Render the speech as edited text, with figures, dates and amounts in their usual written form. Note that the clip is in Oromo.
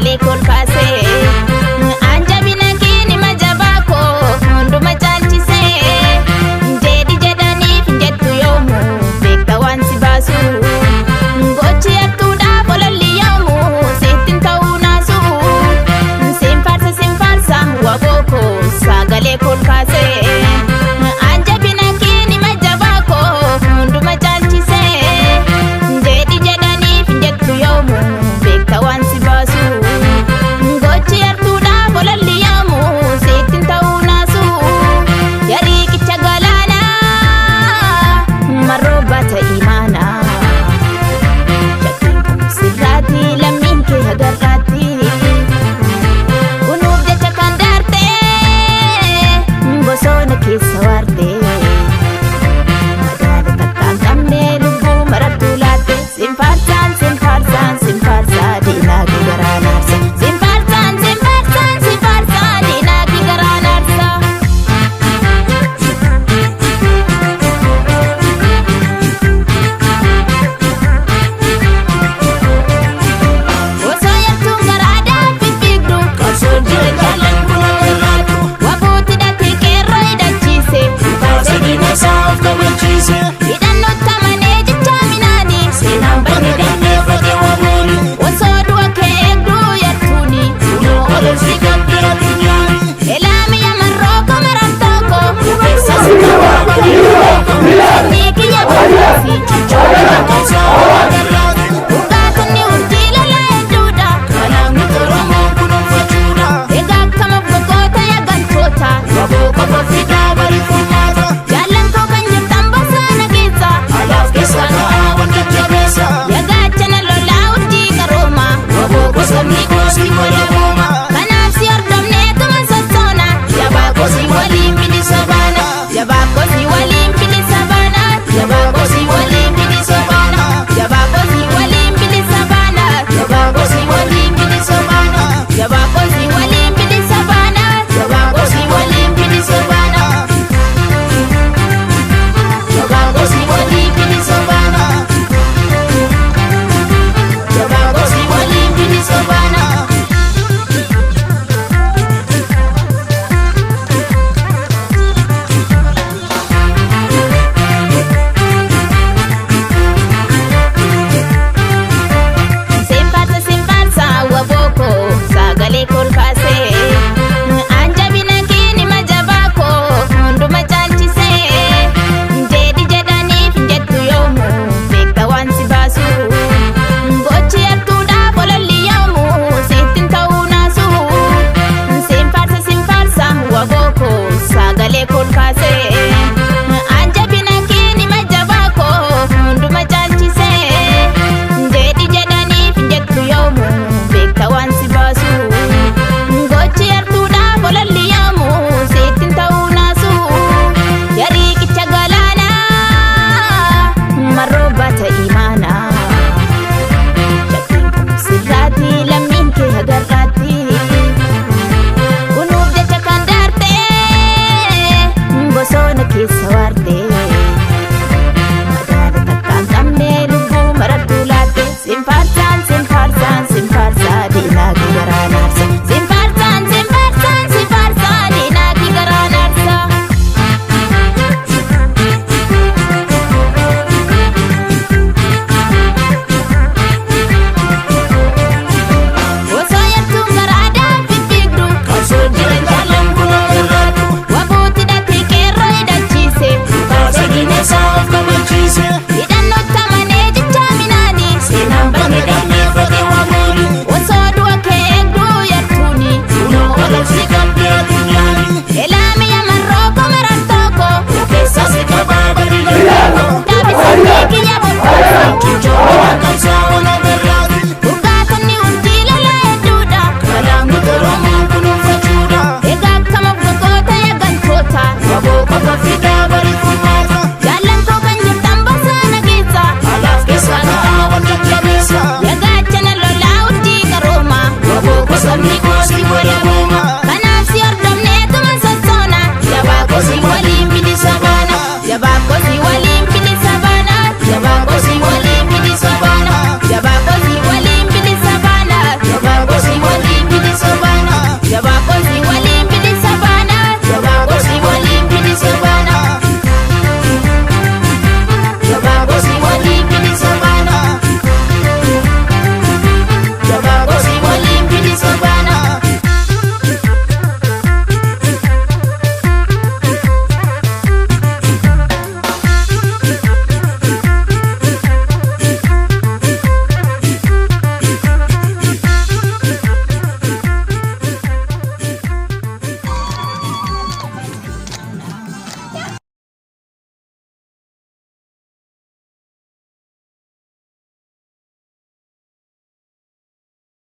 Sagalee kol kaasee anjabina kiini majabaa koo hunduma caalchisee jedhi jedhaniif hin jettu yoomu beekta waan si baasu gochi hattuudhaaf ololli yoomu sittin ta'uu naasu siin faarsa siin faarsa waboo koo sagalee kol kaasee anjabina kiini majabaa koo hunduma caalchisee jedhi jedhaniif hin jettu yoomu beekta waan si baasu gochi hartuudhaaf ololli yoomu sittin ta'uu naasu yariiqicha galaanaa marroo baata imaanaa shakkiin qabu sirraati.